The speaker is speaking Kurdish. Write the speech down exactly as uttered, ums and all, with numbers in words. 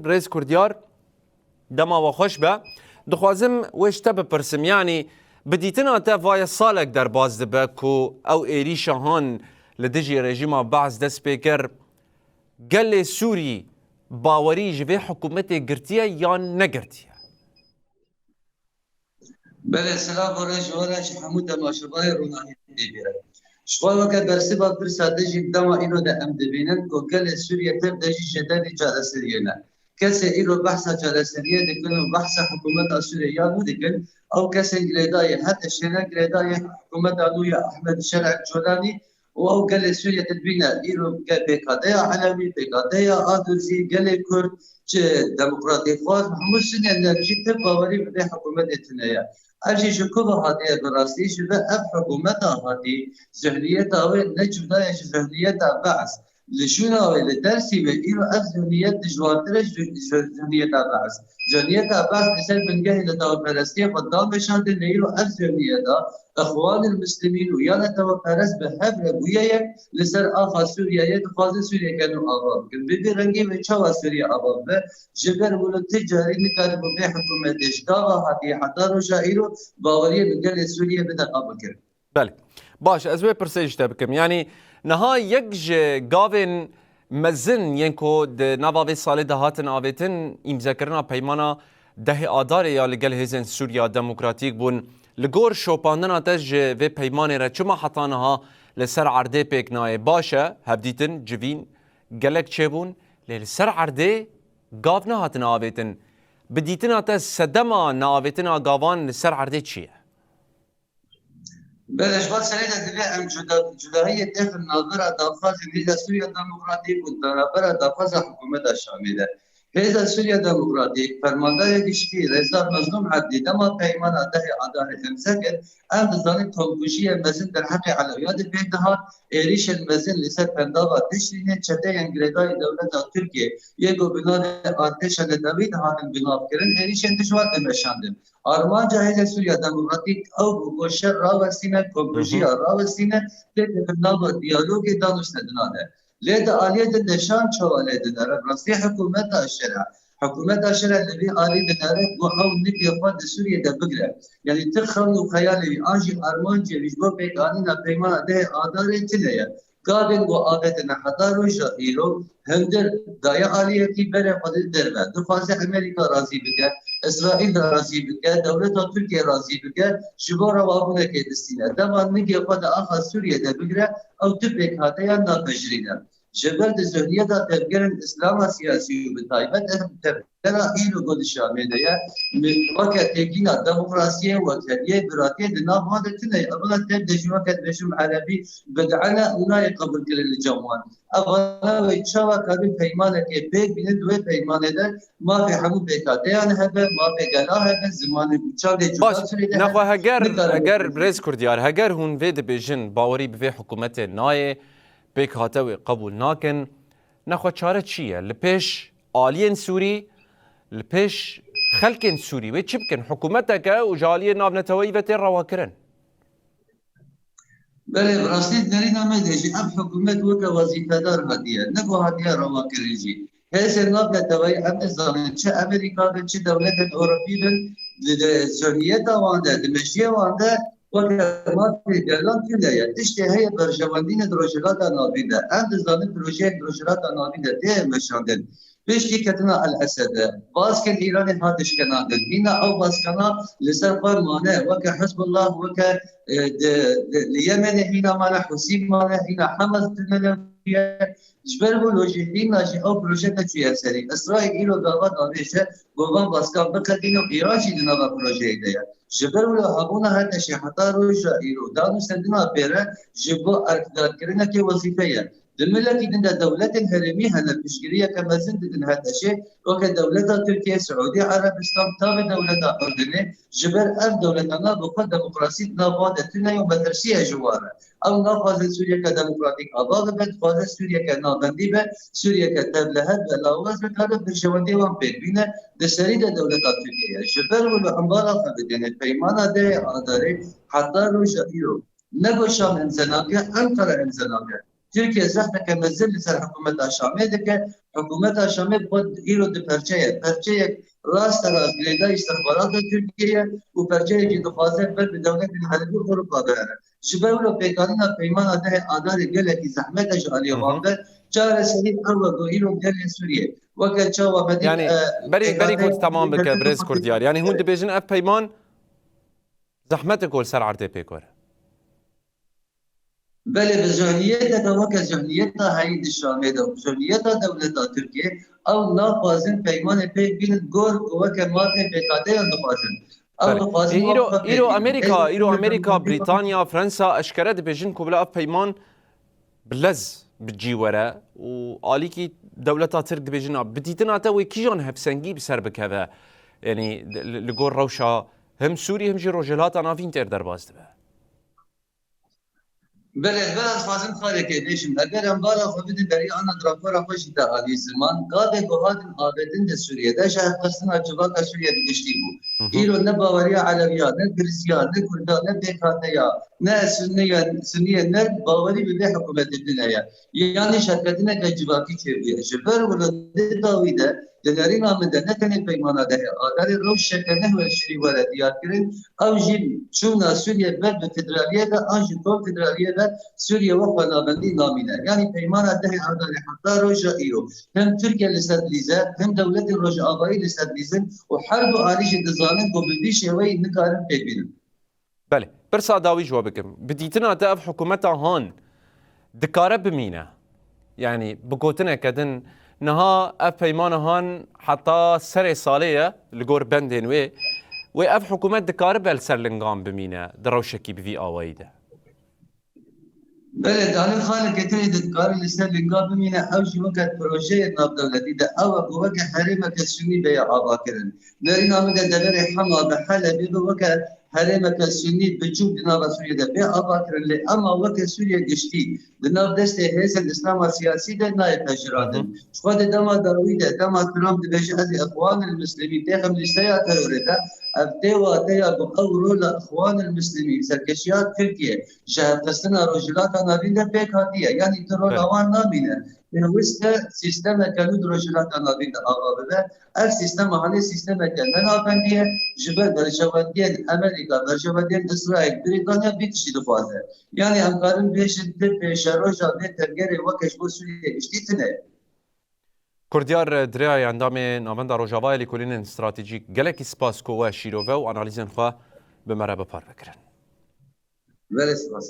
Birêz Kurdiyar, dema we xweş be. Dixwazim wê ji te bipirsim, yanî bi dîtina te vaye salek derbas dibe ku ew êrîşa han li dijî rejîma Be'es dest pê kir. Gelê Sûrî bawerî ji vê hikûmetê girtiye yan negirtiye? Belê, silav û rêz ji we re, ji hemû temaşevanên Ronahî T V re. Ji xwe weke bersiva pirsa te jî dema îro de em dibînin ku gelê Sûriye tev de jî ji devê çareseriyê ne. Kesê îro behsa çareseriyê dikin û behsa hikûmeta Sûriye ya nû dikin, ew kesên girêdayî her tiştê ne, girêdayî hikûmeta nû ya Ehmed Şer'ek Colanî û ew gelê Sûriye dibîne îro ke pêkadeya Elewî, pêkadeya Adurzî, gelê Kurd, çi demokratîxwaz, hemû Sûriye ne jî tev bawerî bi vê hikûmetê tune ye. Ev jî ji ku ve hatiye bi rastî? Ji ber ev hikûmeta hatî, zihniyeta wê ne cuda ye ji zihniyeta Be'es. Li şûna wê, li Dêrsîmê îro ev zihniyet dijwartir e ji, ji zihniyeta Be'es. Zihniyeta Be'es li ser bingehê neteweperestiyê xwe dameşandin, lê îro ev zihniyeta Îxwanil Muslimîn û ya neteweperest bi hev re bûye yek, li ser axa Sûriyeyê dixwazin Sûriyeke nû ava bikin. Bi vî rengî wê çawa Sûriye ava bibe? Ji ber wilo ti carî nikaribû vê hikûmetê ji gava hatiye heta roja îro baweriyê bi gelê Sûriyê bide qebûlkirin. Belê. Baş, ez wê pirsê ji te bikim. Yanî niha yek ji gavên mezin yên ku di nava vê salê de hatin avêtin, îmzekirina peymana dehê Adarê ya li gel Hêzên Sûriya Demokratîk bûn. Li gor şopandina te ji vê peymanê re, çima heta niha li ser erdê pêk nayê? Baş e, hevdîtin, civîn gelek çêbûn, lê li ser erdê gav nehatine avêtin. Bi dîtina te sedema neavêtina gavan li ser erdê çi ye? Belê, ji van serê de divê em cuda-, cudahiyê têxin navbera daxwazên Hêza Sûriya Demokratîk û navbera daxwaza hikûmeta Şamê de. Hêza Sûriya Demokratîk, fermandarê giştî Rêzdar Mezlûm Ebdî, dema peymana dehê Adarê îmze kir, em dizanin komkujiya mezin derheqê Elewiya de pêk dihat, êrîşên mezin li ser pendava Tişrînê çeteyên girêdayî dewleta Tirkiyê yê ku bi navê Artêşa Nedewî dihatin binavkirin, êrîşên dijwar dimeşandin. Armanca Hêzên Sûriya Demokratîk ew bû ku şer rawestîne, komkujiya Hı hı. rawestîne, têke di nava diyalogê dan û sedina de. Lê di aliyê din de şan çawa lê dinere? Rastî hikûmeta şer e. Hikûmeta şer e li vî alî dinere ku ew nikê xwe di Sûriyê de bigire. Yanî ti xewn û xeyalê wî an jî armancê wî ji bo pêkanîna peymana dehê Adarê tune ye. Gavên ku avêtine heta roja îro, hundir daye aliyekî berê xwe di derve. Dixwaze Amerîka razî bike, Îsraîl razî bike, dewleta Tirkiye razî bike, ji bo rewabûnekê distîne. Dema nigê xwe di axa Sûriyê de bigire, ew tu pêkhateyan napejirîne. Ji ber di zihniyeta tevgerên Îslama siyasî û bi taybet ev tev- Gera îro ku di Şamê de ye, mi-, weke têkîna demokrasiyê, wekheriyê, biratiyê di nav wan de tune ye. Evana tev de jî weke dibêjim erebî bid'e ne û nayê qebûlkirin li cem wan. Evana wê çawa karibin peymanekê pêk bînin, di wê peymanê de mafê hemû pêkhateyan hebe, mafê gela hebe, zimanê û çandê cuda Baş, Sûriyê de nexwe hebe, heger, nikarin heger bêjin. Birêz Kurdiyar, heger hûn vê dibêjin, bawerî bi vê hikûmetê nayê, pêkhate wê qebûl nakin, nexwe çare çi ye? Li pêş aliyên Sûrî, li pêş xelkên Sûrî wê çi bikin? Hikûmeteke û ji aliyê navneteweyî ve tê rewakirin. Belê, bi rastî di derîna me de jî ev hikûmet weke wezîfedar hatiye, ne ku hatiye rewakirin jî. Hêzên navneteweyî, em nizanin çi Amerîka bin, çi dewletên Ewropî bin, di, di zihniyeta wan de, di mejiyê wan de weke mafê gelan tune ye. Tiştê heye berjewendî ne di Rojhilata Navîn de. Em dizanin projeyên di Rojhilata Navîn de tê meşandin. Piştî ketina El Esede, baskên Îranê hat işkenandin. Hîna ew baskana li ser xwe mane, weke Hizbullah, weke, e, di, di, li Yemenê hîna mane, Husî mane, hîna Hamas tune ne bûye. Ji ber wilo jî hîna jî ew proje neçûye serî. Îsraîl îro gava davêje ku van baskan biqedîne û Îran jî di nava projeyê de ye. Ji ber wilo hebûna HTŞê heta roja îro, dan û sendina pê re ji bo erkdarkirinekê wezîfe ye. Di milekî din de dewletên herêmî hene, piştgiriyeke mezin didin HTŞê, weke dewleta Tirkiye, Siûdî Erebistan, tavê dewleta Urdunê, ji ber ev dewletana bi xwe demokrasî di nav wan de tune ye û metirsî ye ji wan re. Ew naxwazin Sûriyeke demokratîk ava bibe, dixwaze Sûriyeke navendî be, Sûriyeke tevlihev be, lawaz be, kare berjewendiyê wan pêk bîne, di serî de dewleta Tirkiye ye. Ji ber wilo embala xwe bidêne peymana dehê Adarê heta roja îro. Ne ku Şam îmze nake, Enqere îmze nake. Tirkiye zehmeke mezin li ser hikûmeta Şamê dike. Hikûmeta Şamê bi xwe îro di perçe ye. Perçeyek rasterast girêdayî îstixbarata Tirkiye ye û perçeyekî dixwaze ber bi dewletên Erebî û Ewropa bihêle. Ji ber wilo pêkanîna peymana dehê Adarê gelekî zehmet e ji aliyê Hı hı. wan ve. Çareserî ew e ku îro gelê Sûriyê weke çawa me dît, Yani e, berî, berî pêkaneyên ku tu temam bike, birêz Kurdiyar. Yani hûn dibêjin ev peyman zehmetê ku li ser erdê pêk were. Belê, bi zihniyeteke weke zihniyeta heyî di Şamê de û zihniyeta dewleta Tirkiyê, ew naxwazin peymanê pêk bînin gor ku weke mafên pêkateyan dixwazin. Ew Belê. dixwazin Ê, îro, weke îro pêk bînin. Amerîka, Ê, îro Amerîka, Amerîka, Brîtanya, Fransa eşkere dibêjin ku bila ev peyman bi lez bi cî were û alîkî dewleta Tirk dibêjin, a, bi dîtina te wê kîjan hevsengî bi ser bikeve? Yanî li, li gor rewşa hem Sûrî hem jî Rojhilata Navîn têr derbas dibe. Belê, ez dixwazim xalekê bêjim. Eger em bala xwe bidin beriya ana di rapora xwe jî de anî ziman, gavê ku hatin avêtin di Sûriyê de ji hevxistina civaka Sûriyê bi giştî bû. Hı hı. Îro ne baweriya Elewiya, ne Kirisiya, ne Kurda, ne pêkhateya, ne Sunniye, Sunniye, ne bawerî bi vê hikûmetê tune ye. Yanî şerketineke civakî çêbûye. Ji ber wilo di dawî de Di nerîna min de ne tenê peymana dehê Adarê rewşeke nehwelşîrî were diyarkirin, ew jî çûna Sûriye ber bi federaliyê ve an jî konfederaliyê ve Sûriye wek xwenabendî namîne. Yanî peymana dehê Adarê heta roja îro hem Tirkiye li ser lîze, hem dewletên Rojavayî li ser lîzin û her du alî jî dizanin ku bi vî şêweyî nikarin pêk bînin. Belê, pirsa dawî ji we bikim. Bi dîtina te ev hikûmeta han dikare bimîne? Yanî bi gotineke din, niha ev peymana han heta serê salê ye li gor bendên wê. Wê ev hikûmet dikare be li ser lingan bimîne di rewşekî bi vî awayî de? Belê, danê xalekê tenê de dikare li ser linga bimîne, ew jî weke projeyê navdewletî de, ew e ku weke herêmeke sunî bêye avakirin. Nerîna min de deverê Hema bi Helebê bi weke herêmeke sunî biçûk di nava Sûriyê de bê avakirin, lê ema weke Sûriye giştî di nav destê hêzên Îslama siyasî de nayê pejirandin. Hı hı. Ji xwe di dema dawî de, dema Trump dibêje, "Ez ê Îxwanil Muslimîn têxim lîsteya terorê de", ev tê wateya ku ew rola Îxwanil Muslimîn, serkeşiya Tirkiye, ji hevxistina Rojhilata Navîn de pêk hatiye. Yanî tu rola Belê. wan namîne. Pêwist e sîstemeke nû di Rojhilata Navîn de ava bibe. Ev sîstema hanê sîstemeke ne navbendî ye. Ji ber berjewendiyên Amerîka, berjewendiyên Îsraîl, Brîtanya vî tiştî dixwaze. Yanî em karin bêjin ti pêşeroja vê tevgerê weke ji bo Sûriyê giştî tune ye. Kurdiyar Direyayê, endamê Navenda Rojavayê Lêkolînên Stratejîk, gelekî spas ku we şîrove û analîzên xwe bi me re bi parve kirin. Belê, spas.